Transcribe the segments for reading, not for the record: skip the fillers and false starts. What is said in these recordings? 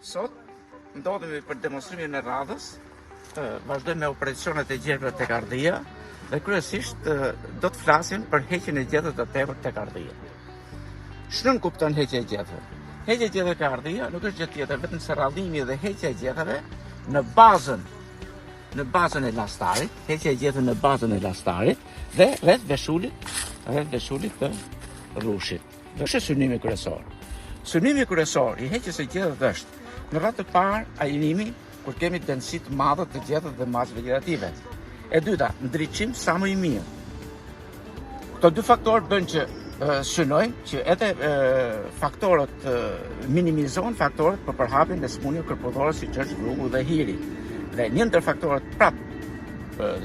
Sot ndodhemi për demonstrimin e radhës, vazhdojmë me operacionet e gjetheve tek ardhia dhe kryesisht do të flasim për heqjen e gjetheve të tepërt tek ardhia. Ç'nënkupton heqja e gjetheve? Heqja e gjetheve tek ardhia nuk është gjë tjetër vetëm se rrallimi dhe heqja e gjetheve në bazën në bazën e lastarit, heqja e gjetheve në bazën e lastarit dhe rreth veshulit, rreth veshulit të rrushit. Dhe është synimi kryesor. Synimi kryesor i heqjes së gjetheve është në radhë të parë ajrimi kur kemi dendësi të madhe të gjetheve dhe masës vegjetative. E dyta, ndriçim sa më i mirë. Këto dy faktorë bëjnë që synojmë që edhe faktorët minimizohen faktorët për përhapjen e sëmundjeve kërpudhore siç është vrugu dhe hiri. Dhe një ndër faktorët prap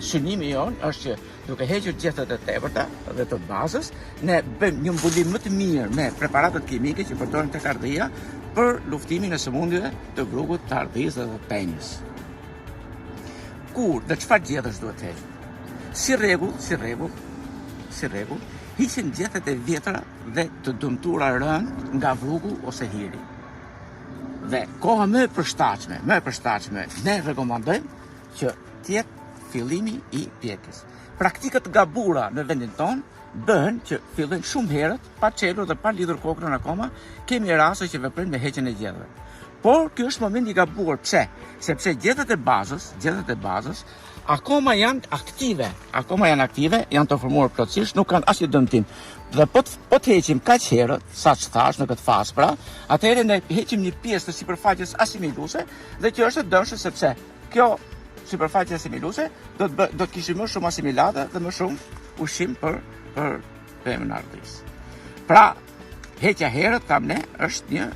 synimi jonë është që Duke hequr gjethet e tepërta dhe të bazës, ne bëjmë një mbulim më të mirë me preparatet kimike që përdoren tek ardhia për luftimin e sëmundjeve të vrugut të ardhisë dhe të penjës. Kur dhe çfarë gjethesh duhet të heqim? Si rregull, si rregull, si rregull, hiqen gjethet e vjetra dhe të dëmtuara rëndë nga vrugu ose hiri. Dhe koha më e përshtatshme, më e përshtatshme, ne rekomandojmë që të jetë fillimi i pjekjes. Praktikat të gabuara në vendin tonë bëhen që fillojnë shumë herët, pa çelur dhe pa lidhur kokrrën akoma, kemi raste që veprojnë me heqjen e gjetheve. Por ky është moment i gabuar. Pse? Sepse gjethet e bazës, gjethet e bazës akoma janë aktive, akoma janë aktive, janë të formuar plotësisht, nuk kanë asnjë dëmtim. Dhe po të, po të heqim kaq herët, sa që thash në këtë fazë pra, atëherë ne heqim një pjesë të sipërfaqes asimiluese dhe që është e dëmshme sepse Kjo sipërfaqe asimiluese do të do të kishim më shumë asimilate dhe më shumë ushqim për për pemën e ardhisë. Pra, heqja herët thamë ne është një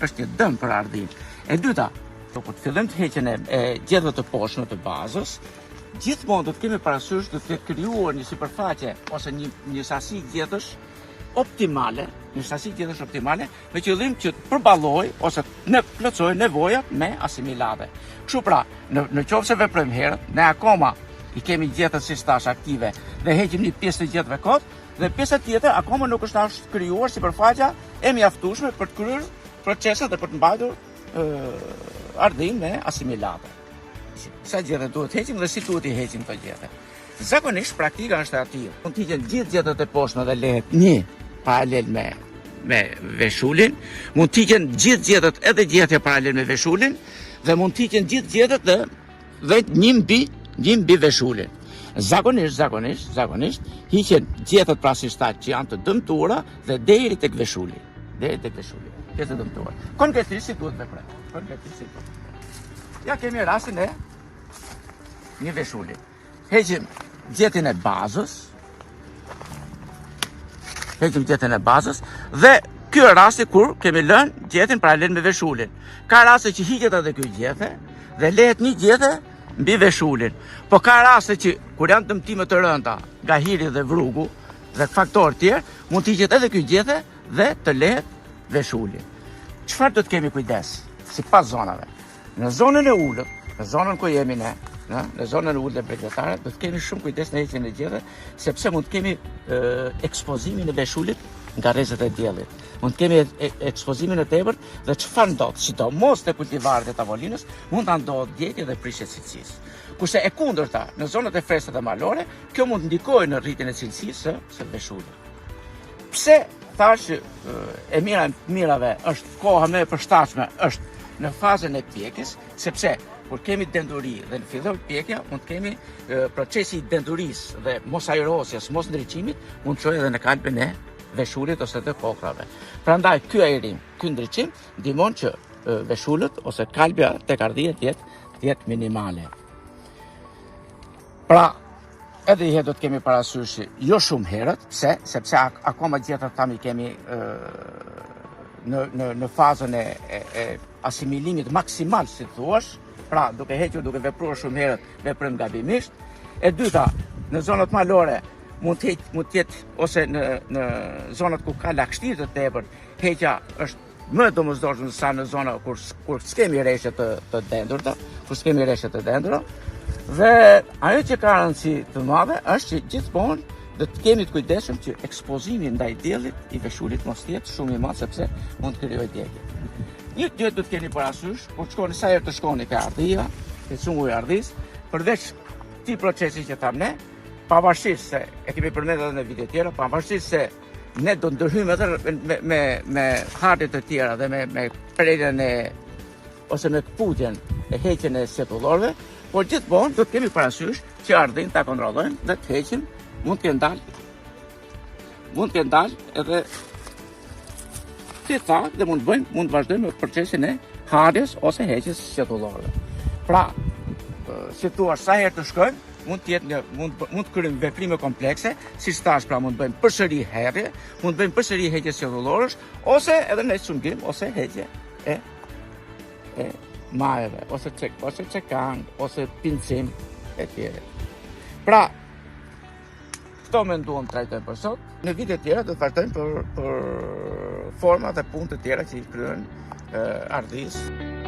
është një dëm për ardhinë. E dyta, po kur të fillojmë të heqjen e, e gjetheve të poshtme të bazës, gjithmonë do të kemi parasysh do të ketë krijuar një sipërfaqe ose një një sasi gjethesh optimale, një sasi gjethesh optimale me qëllim që të përballojë ose të plotësojë nevojat me asimilate. Kështu pra, në në qoftë se veprojmë herët, ne akoma i kemi gjethet siç thash aktive dhe heqim një pjesë të gjetheve kot dhe pjesa tjetër akoma nuk është as krijuar sipërfaqja e mjaftueshme për të kryer proceset dhe për të mbajtur ardhinë me asimilate. Sa gjethe duhet heqim dhe si duhet i heqim këto gjethe. Zakonisht praktika është e atillë. Mund të hiqen gjithë gjethet e poshtme dhe lehet një paralel me me veshulin, mund të hiqen gjithë gjethet edhe gjethja paralel me veshulin dhe mund të hiqen gjithë gjethet dhe dhe një mbi një mbi veshulin. Zakonisht, zakonisht, zakonisht hiqen gjethet pra siç thash që janë të dëmtuara dhe deri tek veshuli, deri tek veshuli, pjesë e dëmtuar. Konkretisht si duhet veprojmë? Konkretisht si duhet. Ja kemi rastin e një veshuli. Heqim gjethin e bazës. Heqim gjethin e bazës dhe ky është rasti kur kemi lënë gjethin paralel me veshulin. Ka raste që hiqet edhe ky gjethe dhe lehet një gjethe mbi veshulin. Po ka raste që kur janë dëmtime të rënda nga hiri dhe vrugu dhe faktorë tjerë, mund të hiqet edhe ky gjethe dhe të lehet veshuli. Çfarë do të kemi kujdes? Sipas zonave. Në zonën e ulët, në zonën ku jemi ne, në, në zonën e ulët bregdetare, do të kemi shumë kujdes në heqjen e gjetheve, sepse mund të kemi e, ekspozimin e veshulit nga rrezet e diellit. Mund të kemi e, e, ekspozimin e tepërt dhe çfarë ndodh? Sidomos te kultivarët e tavolinës, mund të ndodhë djegie dhe prishje cilësisë. Kurse e kundërta, në zonat e freskëta dhe malore, kjo mund të ndikojë në rritjen e cilësisë së, së veshulit. Pse thashë e mira e mirave është koha më e përshtatshme është në fazën e pjekjes, sepse kur kemi denduri dhe në fillon pjekja, mund të kemi procesi i dendurisë dhe mos ajrosjes, mos ndriçimit, mund të çojë edhe në kalbjen e veshulit ose të kokrrave. Prandaj ky ajrim, ky ndriçim ndihmon që veshulët ose kalbja tek ardhia të jetë të jetë minimale. Pra, edhe një herë do të kemi parasysh jo shumë herët, pse? Sepse ak akoma gjethet thamë i kemi ë në në në fazën e, e, e asimilimit maksimal, si thuash, pra duke hequr, duke vepruar shumë herët, veprojmë gabimisht. E dyta, në zonat malore mund të jetë mund të jetë ose në në zonat ku ka lagështirë të tepërt, heqja është më e domosdoshme se sa në zona kur kur s'kemi reshje të të dendurta, kur s'kemi reshje të dendura. Dhe ajo që ka rëndësi të madhe është që gjithmonë do të kemi të kujdesshëm që ekspozimi ndaj diellit i veshulit mos të jetë shumë i madh sepse mund të krijojë djegie. Një gjë duhet të keni parasysh, kur shkoni sa herë të shkoni te ardhia, te cungu i ardhisë, përveç këtij procesi që thamë ne, pavarësisht se e kemi përmendur edhe në video të tjera, pavarësisht se ne do të ndërhyjmë edhe me me me harrje të tjera dhe me me prerjen e ose me këputjen e heqjen e sqetullorëve, por gjithmonë do të kemi parasysh që ardhinë ta kontrollojmë dhe të heqim, mund të kenë dalë mund të kenë dalë edhe të thatë dhe mund të bëjmë, mund të vazhdojmë me procesin e harrjes ose heqjes së sqetullorëve. Pra, si thua, sa herë të shkojmë, mund të jetë një mund mund të kryejmë veprime komplekse, siç thash, pra mund të bëjmë përsëri harrje, mund të bëjmë përsëri heqje sqetullorësh ose edhe në cungim ose heqje e e majeve ose çek ose çekan ose pincim e tjera. Pra, Këto menduam të trajtojmë për sot. Në video të tjera do të vazhdojmë për për forma dhe punë të tjera që i kryhen ardhisë.